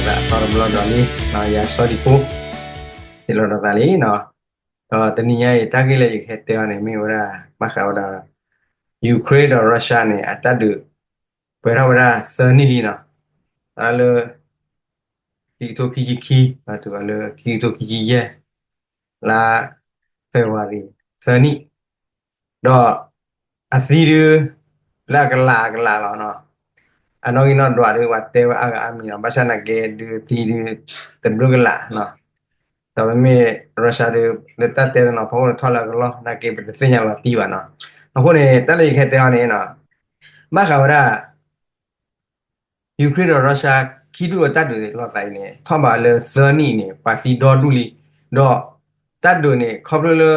အသီတဘျီဒီးလံ, ယၤစီၤဒံဖိ ဟ့ၣ်လီၤဒီးသးလံနီၤ. ဒီးတနံၤညါအံၤ တၢ်ဂ့ၢ်လၢယကဟဲတဲအီၤန့ၣ် မ့ၢ်ဝဲဒၣ် ဘၣ်ဃးဝဲဒၣ် Ukraine ဒီး Russia န့ၣ် အတၢ်ဒုး ပှဲၤထီၣ်ဝဲဒၣ်သၢနံၣ်လံနီၤ. သးလၢ ခံကထိခံဆံခံ တုၤလၢခံကထိခံဆံယဲၢ် လါ February သၢနံၣ် ဒီးအသံဒုး လၢအကလးအကလးလီၤနီၤ. အနီၣ်ဂံၢ်နီၣ်ဒွးဒုး ပှၤတဲဝဲအါဂၤအါမံၤနီၤ, ဘၣ်ဆၣ်သနာ်က့ဒုးသံဒုး တဘျုးကလးနီၤ. ဒီးမ့မ့ၢ် Russia ဒုး လၢတၢ်တဲတနီၤဖီခိၣ်န့ၣ် ထီၣ်လၢအကလီၢ် သနာ်က့ပတသ့ၣ်ညါလီၤတံၢ်ဘၣ်နီၤ. အဃိန့ၣ် တၢ်လၢယကဟဲတဲအီၤန့ၣ်နီၤ, ဘၣ်ဃးဝဲဒၣ် Ukraine ဒီး Russia ခံဒူၣ်အတၢ်ဒုးလိာ်သးအံၤန့ၣ် ထီၣ်ဘးလၢသၢနံၣ်အံၤန့ၣ် ပှၤသံဒီဒူၣ်လံ. ဒီးတၢ်ဒုးန့ၣ် ခီဖျိလၢ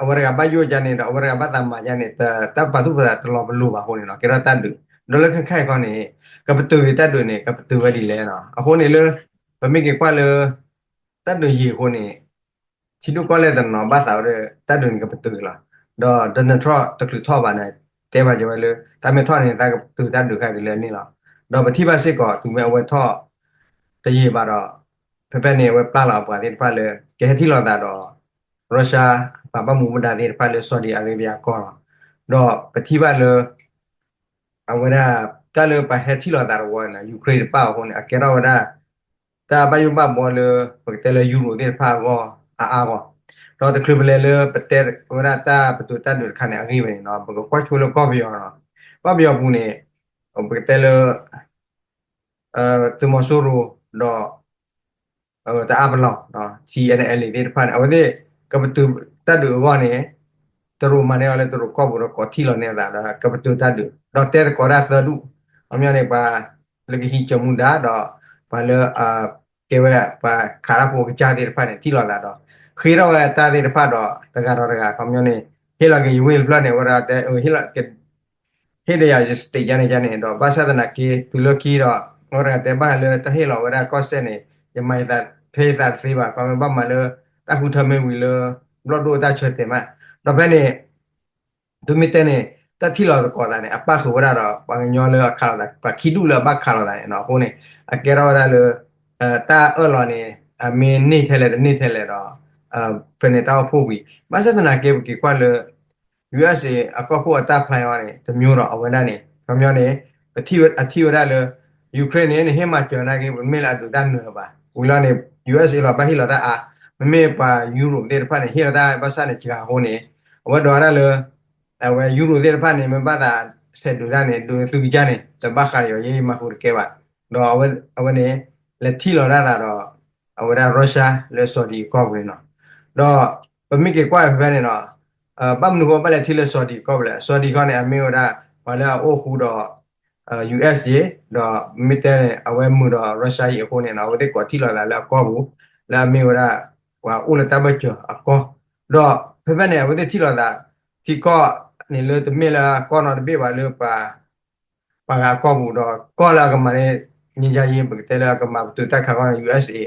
အဝဲတဂၤဘၣ်ယိၣ်ဒ်န့ၣ်ဒီး အဝဲတဂၤဘၣ်သးမၤဒ်န့ၣ် တၢ်ပာ်သူၣ်ပာ်သးတလီၤပလိာ်ဘၣ်အဃိန့ၣ်နီၤ, ကဲထီၣ်တၢ်ဒုး. ဒီးလၢခဲခါအံၤခီန့ၣ် ကပတုာ်က့ၤတၢ်ဒုးန့ၣ် ကပတုာ်ဝဲဒ်လဲၣ်နီၤ. အဃိန့ၣ်လၢ ပမ့ၢ်က့ၤကွၢ်လၢ တၢ်ဒုးယံာ်အဃိန့ၣ် ထံဒိၣ်ကီၢ်လဲၢ်တနီၤဘၣ်သးဝဲဒီး တၢ်ဒုးန့ၣ်ကပတုာ်လီၤ. ဒီး Donald Trump တချုးထီၣ်ဘၣ်န့ၣ် တဲဘၣ်က့ၤဝဲလၢ တၢ်မ့ၢ်ထီၣ်န့ၣ် သးကပတုာ်တၢ်ဒုးခါဒ်လဲၣ်န့ၣ်လီၤ. ဒီးပထံၣ်ဘၣ်စ့ၢ်ကီး တုၤမ့ၢ်အဝဲထီၣ်တယံာ်ဘၣ်ဒီး ဖဲဖဲန့ၣ် အဝဲပျၢ်လီၤအပှၤသ့ၣ်တဖၣ်လၢ ကဟဲထံၣ်လိာ်သးဒီး Russia ပှၤဘၣ်မူဘၣ်ဒါသ့ၣ်တဖၣ်လၢ Saudi Arabia အကီၢ်လီၤ. ဒီးပထံၣ်ဘၣ်လၢ အဝဲဒၣ် တၢ်လၢပှၤဟဲထံၣ်လိာ်သးတဝီန့ၣ် Ukraine တဖၣ်အဃိန့ၣ် အကဲထီၣ်ဝဲဒၣ် တၢ်ဘၣ်ယိၣ်ဘၣ်ဘှီလၢ ပကတဲလၢ Europe သ့ၣ်တဖၣ်အဂီၢ်အါအါဂီၢ်, ဒီးတချုးပလဲၤလၢပတဲဝဲဒၣ်တၢ်ပတုာ်တၢ်ဒုးတခါန့ၣ် အဂ့ၢ်ဝဲန့ၣ်နီၤ, ပကကွၢ်ဆိလၢကီၢ်ပယီၤနီၤ, ကီၢ်ပယီၤပူၤန့ၣ် ပကတဲလၢ သုးမီၤစိရိၤ ဒီး တအါပလီၢ် TNLA သ့ၣ်တဖၣ်န့ၣ် အဝဲသ့ၣ် ကပတုာ်တၢ်ဒုးအဂီၢ်န့ၣ် တရူးမၤန့ၢ်အီၤလၢတရူးကီၢ်ပူၤဒီးကိးထံၣ်လီၤန့ၢ်အသးဒီး ကပတုာ်တၢ်ဒုး ဒီးတဲသကိးဒၣ်သၢဒူၣ်, ခီပညီန့ၣ် ပှၤလၢကဟံးကၠီမူဒါဒီး ပှၤလၢ ကဲဝဲပှၤခးတၢ်ဖိကစၢ်သ့ၣ်တဖၣ်န့ၣ် ထံၣ်လိာ်သးဒီး ဃ့ထီၣ်ဝဲတၢ်သ့ၣ်တဖၣ်ဒီး တဂၤဒီးတဂၤ ခီပညီန့ၣ် ဟ့ၣ်လီၤက့ၤယဝ့ၢ်တဖျၢၣ်န့ၣ် အဝဲဒၣ်တဲ ဟ့ၣ်ဒီးယၤ ယ state ယါန့ၣ်ယါန့ၣ်ဒီး ဘၣ်ဆၣ်သနာ်က့ တုၤလၢခံဒီး အဝဲတဂၤတဲဘၣ်လၢတၢ်ဟ့ၣ်လီၤဝဲဒၣ်ကီၢ်စဲၣ်န့ၣ် ယမၤယသးဖဲယသးတသ့ဘၣ်, ခီပညီဘၣ်မၤလၢ တၢ်ဃုထၢမ့ၢ်ဝံၤလၢ ဘျီၣ်ဒိၣ်တၢ်ဆၢတဲာ်မး, ဒီးဖဲန့ၣ် သုမ့ၢ်တဲန့ၣ် တၢ်ထံၣ်လိာ်သကိးသးန့ၣ် အပၣ်ဃုာ်ဝဲဒၣ်ဒီး ပှၤကညီလၢအခးလိာ်သး ပှၤခံဒူၣ်လၢအဘၣ်ခးလိာ်သးန့ၣ်နီၤ, အဃိန့ၣ် အကဲထီၣ်ဝဲဒၣ်လၢ တၢ်အၢၣ်လီၤန့ၣ် အမ့ၢ်န့ၢ်ထဲလဲၣ်တန့ၢ်ထဲလဲၣ်ဒီး ဖဲန့ၣ်တၢ်အိၣ်ဖှိၣ်ဝံၤ ဘၣ်ဆၣ်သနာ်က့ ပက့ၤကွၢ်လၢ USA အကီၢ်ခိၣ်အတၢ်ဖျါအံၤန့ၣ် တမျိုးဒီးအဝဲဒၣ်န့ၣ် ခီပညီန့ၣ် ပထံၣ်ဝဲ အထံၣ်ဝဲဒၣ်လၢ Ukraine န့ၣ် နဟ့ၣ်မၤစၢၤနာ်က့ ပမ့ၢ်လၢအဒုးတၢ်နၢၤလၢၤဘၣ်, ဝံၤလီၤန့ၣ် USA လီၤဘၣ်ဟ့ၣ်လီၤတၢ်အါ, မ့မ့ၢ်ပှၤ Europe သ့ၣ်တဖၣ်န့ၣ် ဟ့ၣ်လီၤတၢ်ဘၣ်ဆၣ်န့ၣ် စှၤအဃိန့ၣ် အဝဲဒိးဝဲဒၣ်လၢ အဝဲ Europe သ့ၣ်တဖၣ်န့ၣ် မ့ၢ်ဘၣ်သးဆဲးဒုးတၢ်န့ၣ် ဒုးသုကစၢ်န့ၣ် တဘၣ်ဃးဒီးယၤ ယမၤဃုာ်တကဲဘၣ်, ဒီးအဝဲန့ၣ် လဲၤထံၣ်လီၤတၢ်သးဒီး အဝဲဒၣ် Russia လၢ Saudi အကီၢ်ပူၤန့ၣ်နီၤ, ဒီးပမ့ၢ်က့ၤကွၢ်ဖဲဖဲန့ၣ်နီၤ ဘၣ်မနုၤဃိဘၣ်လဲၤထံၣ်လၢ Saudi ကီၢ်ပူၤလဲၣ်, Saudi ခီန့ၣ် အမ့ၢ်ဝဲဒၣ် ပှၤလၢအအိၣ်ဃူဒီး USA ဒီးမ့ၢ်တဲန့ၣ် အဝဲမုာ်ဒီး Russia အံၤအဃိန့ၣ်နီၤ အဝဲသ့ၣ်ကိးထံၣ်လိာ်သးလၢအကီၢ်ပူၤ လၢအမ့ၢ်ဝဲဒၣ် ပှၤအိၣ်လၢတၢ်ဘၢၣ်စၢၤအကီၢ်, ဒီးဖဲဖဲန့ၣ် အဝဲသ့ၣ်ထံၣ်လိာ်သး ထံကီၢ်န့ၣ်လၢတမ့ၢ်လၢအကီၢ်နီတဘ့ၣ်ဘၣ်လၢပှၤ ပှၤဂၤအကီၢ်ပူၤဒီး ကီၢ်လၢအကမၤန့ၣ် ငြိမ်းချမ်းရေး ပကတဲလၢအကမၤပတုာ်တၢ်ခးကီၢ်န့ၣ် USA ဒီး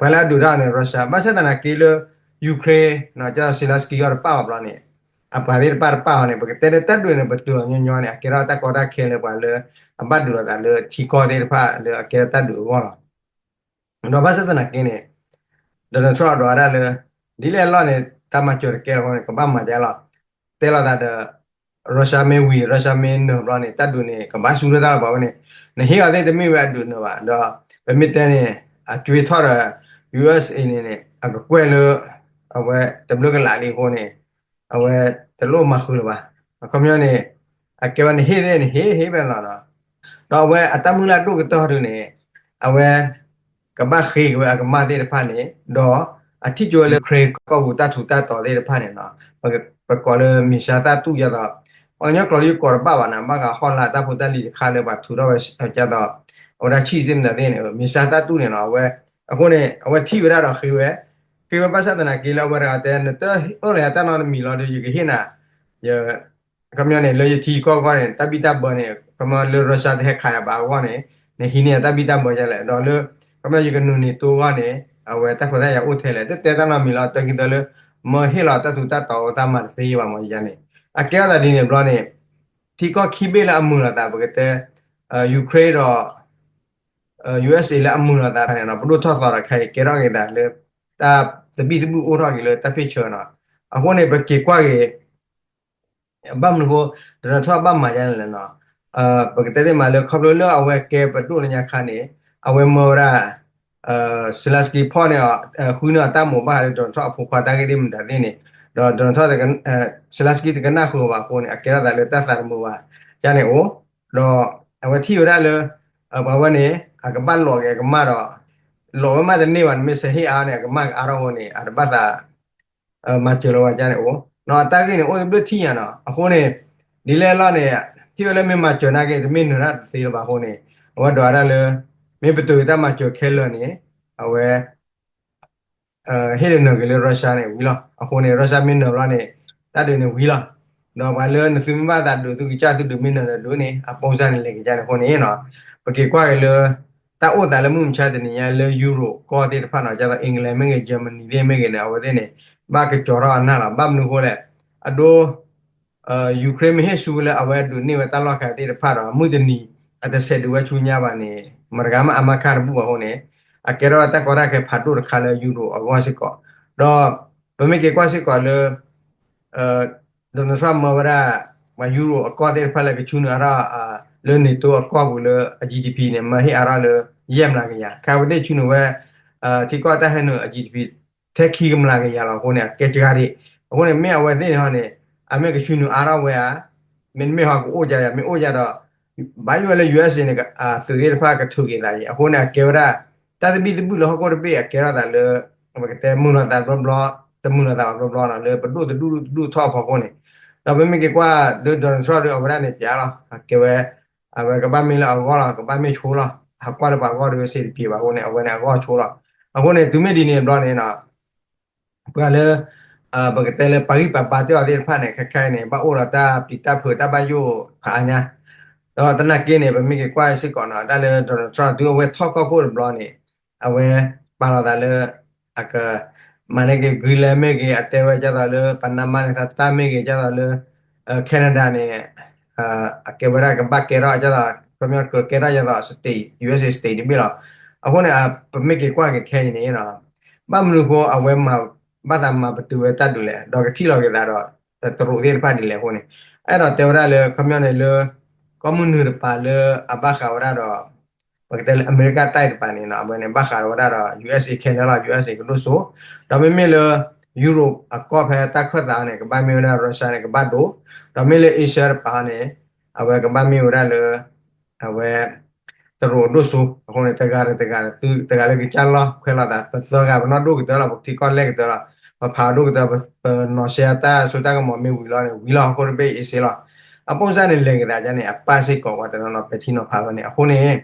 ပှၤလၢအဒုးတၢ်န့ၣ် Russia ဘၣ်ဆၣ်သနာ်က့လၢ Ukraine က Zelenskyy အီၤတပၣ်အီၤဘျီန့ၣ် အပှၤသ့ၣ်တဖၣ်တပၣ်အီၤန့ၣ် ပကတဲလၢတၢ်ဒုးန့ၣ် ပတုာ်အီၤညီညီန့ၣ် အကဲထီၣ်တၢ်ကီတၢ်ခဲလၢပှၤလၢ အဘၣ်ဒုးလိာ်သးလၢထံကီၢ်သ့ၣ်တဖၣ်လၢအကဲထီၣ်တၢ်ဒုးအဂီၢ်လီၤ. ဒီးဘၣ်ဆၣ်သနာ်က့န့ၣ် Donald Trump ဒိးဝဲဒၣ်လၢ ဒ်လဲၣ်အလီၢ်န့ၣ် တၢ်မၤစၢၤတကဲလီၤအဃိန့ၣ် ကဘၣ်မၤဒ်လီၤ. တဲလိာ်သးဒီး Russia မ့ၢ်ဝံၤ Russia မ့ၢ်နၢၤဘျီန့ၣ် တၢ်ဒုးန့ၣ် ကဘၣ်ဆူၣ်ထီၣ်တၢ်လီၤပှၤဝဲန့ၣ် နဟ့ၣ်အီၤသ့ၣ်တမ့ၢ်ဝဲအဒုးနၢၤဘၣ် ဒီး ပမ့ၢ်တဲန့ၣ် အကၠွ့ထီၣ်ဒီး USA န့ၣ်န့ၣ် အကကွဲၢ်လၢ အဝဲတဘျုးကလးလံအဃိန့ၣ် အဝဲတလိၣ်မၤဃုာ်လၢၤဘၣ်. အခီပညီန့ၣ် အကဲဝဲနဟ့ၣ်သ့ၣ်နဟ့ၣ်ဟ့ၣ်ဖဲလီၤဒီး ဒီးအဝဲအတၢ်မုၢ်လၢ်ဒိၣ်ကတၢၢ်ဒုးန့ၣ် အဝဲ ကဘၣ်ဃ့က့ၤဝဲအကမၢ်သ့ၣ်တဖၣ်န့ၣ် ဒီးအထံၣ်ကၠိဝဲလၢ Ukraine ကီၢ်ပူၤတၢ်ထူးတၢ်တီၤသ့ၣ်တဖၣ်န့ၣ်နီၤ ပကိးလၢ missile တၢ်တူၢ်ဒ်သိး ပှၤကညီကျိာ်လၢယကိးတဘၣ်ဘၣ်န့ၣ် ဘၣ်ဃးဟီၣ်လာ်တၢ်ဖိတၢ်လံၤတခါလၢပှၤထုးထီၣ်ဝဲဒ်သိး အဝဲဒၣ်ဆံၣ်သ့ၣ်မတၤသ့ၣ်န့ၣ် missile တၢ်တူၢ်န့ၣ်နီၤ အဝဲ အဃိန့ၣ် အဝဲထံၣ်ဝဲဒၣ်ဒီးဃ့ဝဲ ဃ့ဝဲဘၣ်ဆၣ်သနာ်က့လၢအဝဲတဂၤတဲ နတအၢၣ်လီၤယၤတၢ်နီတမံၤလီၤဒီး ယကဟ့ၣ်နၤ ယ ခီပညီန့ၣ် လၢယထံယကီၢ်အဂီၢ်န့ၣ် တၢ်ဘံၣ်တၢ်ဘၢန့ၣ် ခီပညီလၢ Russia တဟဲခးယၤဘၣ်အဂီၢ်န့ၣ် နဟံးန့ၢ်ယၤတၢ်ဘံၣ်တၢ်ဘၢဒ်လဲၣ် ဒီးလၢ ခီပညီယကနုာ် NATO အဂီၢ်န့ၣ် အဝဲတၢ်ခွဲးတၢ်ယာ်အိၣ်ထဲလဲၣ် တတဲတၢ်နီတမံၤလီၤ တၢ်ခံသၢလၢ မၢဟ့ၣ်လီၤတၢ်ထူးတၢ်တီၤအသးမၤတသ့ဘၣ်မ့ၢ်ယၤန့ၣ် အကဲထီၣ်သးဒ်န့ၣ်ဘျီန့ၣ် ထံကီၢ်ခံဘ့ၣ်လၢအမုာ်လိာ်သး ပကတဲ Ukraine ဒီး U S A လၢအမုာ်လိာ်သးန့ၣ်နီၤ ပဒိၣ်ထီၣ်သီဒီးခဲအံၤ ကဲထီၣ်က့ၤသးလၢ တၢ်သဘံၣ်သဘုၣ်အိၣ်ထီၣ်က့ၤလၢတၢ်ဖ့ၣ်ဆၢနီၤ. အဃိန့ၣ် ပက့ၤကွၢ်က့ၤ ဘၣ်မနုၤအဃိ Donald Trump ဘၣ်မၤဒ်န့ၣ်လဲၣ်နီၤ. ပကတဲသ့မးလၢ ခီဖျိလၢအဝဲကဲပဒိၣ်လၢညါခါန့ၣ် အဝဲမၢဝဲဒၣ် Zelensky ဖီၣ်န့ၢ်အီၤ ဃုန့ၢ်အီၤတၢ်မိၣ်ဘၣ်ဃးလၢ Donald Trump အဖိခွါတၢ်ဂ့ၢ်သ့ၣ်မတၤသ့ၣ်န့ၣ် ဒီး Donald Trump Zelensky တကနၣ်ဃုာ်အီၤဘၣ်အဃိန့ၣ် အကဲထီၣ်သးလၢတၢ်သးတမုာ်ဘၣ် ကန့ၣ်အိၣ် ဒီးအဝဲထံၣ်ဝဲဒၣ်လၢ ပှၤဝဲန့ၣ် အကဘၣ်လိးက့ၤအကမၢ်ဒီး လိးဝဲမးတန့ၢ်ဘၣ် နမ့ၢ်ဆဲးဟ့ၣ်အါန့ၣ် အကမၢ်ကအါထီၣ်အဃိန့ၣ် အတဘၣ်သး မၤစၢၤလၢၤဝဲကန့ၣ်အိၣ် နီၤ တၢ်ဂ့ၢ်န့ၣ် အိၣ်တဘျုးထံၣ်ညါနီၤ. အဃိန့ၣ် ဒ်လဲၣ်လီၤန့ၣ် ထံၣ်ဝဲလၢမ့ၢ်မၤစၢၤနာ်က့ တမ့ၢ်နၢၤတၢ်တသ့လၢၤဘၣ်အဃိန့ၣ် အဝဲဒိးဝဲဒၣ်လၢ မ့ၢ်ပတုာ်တၢ်မၤစၢၤခဲလၢာ်န့ၣ် အဝဲ ဟ့ၣ်တနၢၤက့ၤလၢ Russia န့ၣ်ဝံၤလီၤ. အဃိန့ၣ် Russia မ့ၢ်နၢၤဘျီန့ၣ် တၢ်ဒုးန့ၣ်ဝံၤလီၤ. ဒီးပှၤလၢနသုမ့ၢ်ဘၣ်သးဒုးသုကစၢ်သုဒုးမ့ၢ်နၢၤဒီးဒုးန့ၣ် အပိစၢ်န့ၣ်လဲၤက့ၤကန့ၣ်အဃိန့ၣ်နီၤ ပက့ၤကွၢ်က့ၤလၢ တၢ်အိၣ်သးလၢမုၢ်မဆါတနံၤညါလၢ Europe ကီၢ်သ့ၣ်တဖၣ်နီၤ ဒ်သိး England မ့ၢ်ဂ့ၤ Germany သ့ၣ်မ့ၢ်ဂ့ၤန့ၣ် အဝဲသ့ၣ်န့ၣ် ဘၣ်ကကၠီၤထီၣ်အနၢ်လီၤ. ဘၣ်မနုၤအဃိလဲၣ် အဒိ Ukraine မ့ၢ်ဟ့ၣ်ဆူလၢအဝဲဒုးန့ၢ်ဝဲတၢ်လီၢ်ခါသ့ၣ်တဖၣ်ဒီး မုၢ်တနံၤ အတဆဲးဒုးဝဲဆူညါဘၣ်န့ၣ် မတၤဂၤမ့ၢ်အါမးခါတဘူၣ်အဃိန့ၣ် အကဲထီၣ်တၢ်ကီတၢ်ခဲဖးဒိၣ်တခါလၢ Europe အဂီၢ်စ့ၢ်ကီး ဒီး ပမ့ၢ်က့ၤကွၢ်စ့ၢ်ကီးလၢ Donald Trump မၢဝဲဒၣ် ပှၤ Europe အကီၢ်သ့ၣ်တဖၣ်လၢကဆူနုာ်အါထီၣ် လၢ NATO အကီၢ်ပူၤလၢအ G D P န့ၣ် မၢဟ့ၣ်အါထီၣ်လၢ ယဲၢ်မျးကယၤ ခါဝဲသ့ၣ်ဆူနုာ်ဝဲ ထံကီၢ်တၢ်ဟဲနုာ်အ G D P ထဲခံကမျးကယၤလီၤအဃိန့ၣ် အကဲစှၤဒံး အဃိန့ၣ် မ့ၢ်အဝဲသ့ၣ်န့ၣ်ဟီန့ၣ် အမ့ၢ်ကဆူနုာ်အါထီၣ်ဝဲဧါ မ့တမ့ၢ်ဟီကအိၣ်ကယၤ မ့ၢ်အိၣ်ကယၤဒီး ဘၣ်ယိၣ်ဝဲလၢ U S A န့ၣ် သုးသ့ၣ်တဖၣ်ကထုးက့ၤသးအံၤ အဃိန့ၣ် အကဲဝဲဒၣ် တၢ်သဘံၣ်သဘုၣ်လၢဟီၣ်ခိၣ်တဘ့ၣ်အကဲထီၣ်သးလၢ ပကတဲမုာ်လိာ်သးဘျီဘျီ တမုာ်လိာ်သးဘၣ်ဘျီဘျီနီၤ လၢပဒိၣ်တဒူၣ်တဒူၣ်ထီၣ်အဖီခိၣ်န့ၣ် ဒီးပမ့ၢ်က့ၤကွၢ်ဒီး Donald Trump ဒီးအဝဲဒၣ်န့ၣ်ပျးလီၤ အကဲဝဲ အဝဲကဘၣ်မ့ၢ်လၢအဂီၢ်လီၤ ကဘၣ်မ့ၢ်ဆိလီၤ ဟးကွၢ်လၢပှၤအဂီၢ်ဒီးဝဲစ့တပျ့ၤဘၣ်အဃိန့ၣ် အဝဲန့ၣ်အဂီၢ်ဆိလီၤ အဃိန့ၣ် တုၤမ့ၢ်ဒ်န့ၣ်ဘျီန့ၣ် ပှၤလၢ ပကတဲလၢပှၤဂံၢ်ပှၤဘါတ့ၢ်အီၤသ့ၣ်တဖၣ်န့ၣ် ခဲခါအံၤန့ၣ် ဘၣ်အိၣ်ဒီးတၢ်ပျံၤတၢ်ဖုးတၢ်ဘၣ်ယိၣ်ဖးအါညါ ဒီးသနာ်က့န့ၣ် ပမ့ၢ်က့ၤကွၢ်စ့ၢ်ကီးနီၤ တၢ်လၢ Donald Trump တုၤအဝဲထီၣ်ကီၢ်ခိၣ်တဘျီန့ၣ် အဝဲပာ်လီၤသးလၢ အက မၤန့ၢ်က့ၤ Greenland မ့ၢ်ဂ့ၤ အတဲဝဲဒ်သိးလၢ Panama န့ၣ် သတးမ့ၢ်ဂ့ၤ ဒ်သိးလၢ Canada န့ၣ် အကဲဝဲဒၣ်ကဘၣ်ကဲထီၣ်ဒ်သိး ခီပညီကကဲထီၣ်ဒ်သိး state U S A state တဘ့ၣ်လီၤ. အဃိန့ၣ် ပမ့ၢ်က့ၤကွၢ်က့ၤခဲအံၤန့ၣ် ဘၣ်မနုၤအဃိ အဝဲမၤ ဘၣ်သးမၤပတုာ်ဝဲတၢ်ဒုးလဲၣ် ဒီးကထံၣ်လီၤက့ၤသးဒီး တရူးသ့ၣ်တဖၣ်ဒ်လဲၣ်အဃိန့ၣ် အဲၣ်ဒိးတဲဝဲဒၣ်လၢ ခီပညီန့ၣ်လၢ ကီၢ်မုၢ်နုာ်တပၤလၢအဘၣ်ဃးဝဲဒၣ်ဒီး ပကတဲလၢအမဲရကၤတၢ်အံၤတပၤန့ၣ် အဝဲန့ၣ် ဘၣ်ဃးဝဲဒၣ်ဒီး U S A ခဲလၢာ်လီၤ U S A ကဒိၣ်စိ ဒီးမ့မ့ၢ်လၢ Europe အကီၢ်ဖဲတၢ်ခၢၣ်သးန့ၣ် ကဘၣ်မ့ၢ်ဝဲဒၣ် Russia န့ၣ် ကဘၣ်ဒိၣ် ဒီးမ့ၢ်လၢ Asia တပၤန့ၣ် အဝဲကဘၣ်မ့ၢ်ဝဲဒၣ်လၢ အဝဲ တရူးအဒိၣ်စိ အဃိန့ၣ် တဂၤဒီးတဂၤ သုတဂၤလၢကစၢ်လီၢ်ခွဲးလီၤသး ပသၢဂၤပနီၣ်ဒိၣ်ကတၢၢ်လီၤ ပထံကီၢ်လဲၢ်ကတၢၢ်လီၤ ပဖးဒိၣ်ကတၢၢ် ပနီၤရှဲတၢ်စိတၢ်ကမီၤမ့ၢ်ဝံၤလီၤန့ၣ် ဝံၤလီၤ ဟီၣ်ခိၣ်တဘ့ၣ်အ့စ့လီၤ အပိၢ်စၢ်န့ၣ် လဲၤက့ၤသးန့ၣ် အပၢ်စ့ၢ်ကီးပှၤတနီၤနီၤပဲာ်ထံနီၤဖးဝဲန့ၣ် အဃိန့ၣ်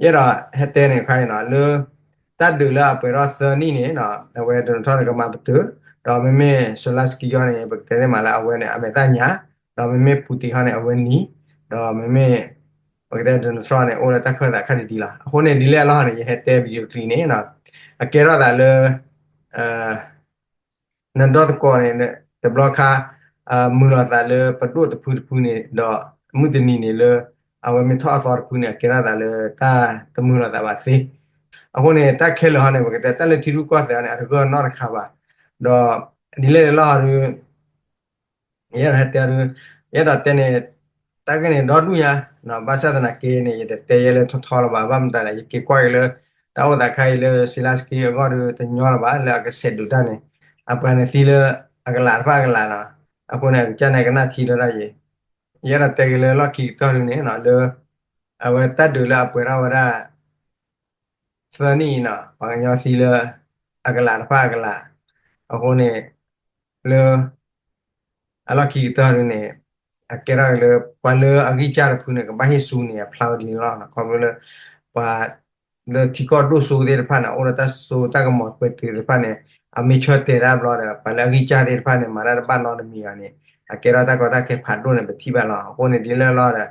ယအဲၣ်ဒိးဟဲတဲန့ၣ်ခါအံၤနီၤ လၢ တၢ်ဒုးလၢအပှဲၤထီၣ်သၢနံၣ်န့ၣ် အဝဲ Donald Trump န့ၣ် ကမၤပတုာ် ဒီးမ့မ့ၢ် Zelensky အီၤန့ၣ် ပကတဲသ့မးလၢအဝဲန့ၣ် အမဲာ်သၣ်ညါ ဒီးမ့မ့ၢ် Putin ဟီန့ၣ် အဝဲနံၤ ဒီးမ့မ့ၢ် ပကတဲ Donald Trump န့ၣ် အိၣ်လၢတၢ်ခၢၣ်သးခါဒံးဒံးလီၤ. အဃိန့ၣ် ဒ်လဲၣ်အလီၢ်န့ၣ် ယဟဲတဲ video clip န့ၣ် အကဲထီၣ်သးလၢ နဒီသကိးန့ၣ် တဘျီခါ မုာ်လိာ်သးလၢပဒိၣ်တဖုတဖုန့ၣ် ဒီးမုၢ်တနံၤန့ၣ်လၢ အဝဲမ့ၢ်ထီၣ်အသီတဖုန့ၣ် အကဲထီၣ်သးလၢတၢ်တမုာ်လိာ်သးဘၣ်သ့. အဃိန့ၣ် တၢ်ခဲလၢာ်ဟီန့ၣ် ပကတဲတၢ်လၢထံရူၢ်ကီၢ်သဲးန့ၣ် အတဂၢၢ်နီတခါဘၣ်. ဒီးဒ်လဲၣ်လီၢ်ဟီဒီး ယအဲၣ်ဒိးဟဲတဲဒုး ယအဲၣ်ဒိးတဲန့ၣ် တၢ်ဂ့ၢ်န့ၣ်ဒီဒူၣ်ညါ ဘၣ်ဆၣ်သနာ်က့န့ၣ် ယတတဲယဲလၢထီထီလၢၤဘၣ် ဘၣ်မတၤလဲၣ် ယက့ၤကွၢ်က့ၤလၢ တၢ်အိၣ်သးခါအံၤလၢ Zelensky အဂီၢ်ဒီး တညီလၢၤဘၣ် လၢအကဆဲးဒုးတၢ်န့ၣ် အပှၤန့ၣ်သံလၢ အကလးတဖၣ်အကလးနီၤ အဃိန့ၣ် အကစၢ်န့ၣ်ကနၣ်ထံလၢတၢ်ယံၤ ယအဲၣ်ဒိးတဲက့ၤလၢလီၢ်ခံကတၢၢ်ဒုးန့ၣ် လၢ အဝဲတၢ်ဒုးလၢအပှဲၤထီၣ်ဝဲဒၣ် သၢနံၣ်အံၤနီၤ ပှၤကညီသံလၢ အကလးတဖၣ်အကလး အဃိန့ၣ် လၢ အလီၢ်ခံကတၢၢ်ဒုးန့ၣ် အကဲထီၣ်လၢ ပှၤလၢအဂံၢ်စၢ်တဖုန့ၣ် ကဘၣ်ဟ့ၣ်ဆူန့ၣ် အဖျါဝဲဒ်န့ၣ်လီၤ. ခီဖျိလၢ ပှၤ လၢထံကီၢ်ဒိၣ်စိသ့ၣ်တဖၣ်န့ၣ် အိၣ်ဒီးတၢ်စိတၢ်ကမီၤပှဲၤတုၤသ့ၣ်တဖၣ်န့ၣ် အမ့ၢ်ဆၢတဲာ်တၢ်ဘျီဒီး ပှၤလၢအဂံၢ်စၢ်သ့ၣ်တဖၣ်န့ၣ် မၤတၢ်တဘၣ်နီတမံၤအီၤန့ၣ် အကဲထီၣ်တၢ်ကီတၢ်ခဲဖးဒိၣ်န့ၣ် ပထံၣ်ဘၣ်လီၤ. အဃိန့ၣ် ဒ်လဲၣ်လီၤဒီး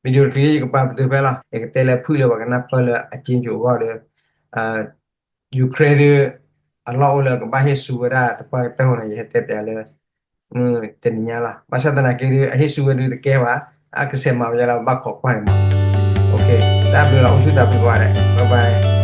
video clip ယကပာ်ပတုာ်ဖဲလီၤ. ယကတဲလၢဖုၣ်လၢပှၤကနၢ်ပၢၢ်လၢအက့ၣ်ကၠိၤအဂီၢ်ဒီး Ukraine ဒီး အလီၢ်အိၣ်လၢကဘၣ်ဟ့ၣ်ဆူဝဲဒၣ်သပှၢ်ကတၢၢ်န့ၣ် ယဟဲတဲပျးလၢ မုၢ်တနံၤညါလီၤ. ဘၣ်ဆၣ်သနာ်က့ဒီး အဟ့ၣ်ဆူဝဲဒုးတကဲဘၣ် အကဆဲးမၤဝဲဒ်လဲၣ် ဘၣ်ခိးကွၢ်န့ၣ်မး OK တၢ်ဘျုးလီၤ အိၣ်ဆူၣ်သးဘျုးကိးဂၤဒဲး bye bye.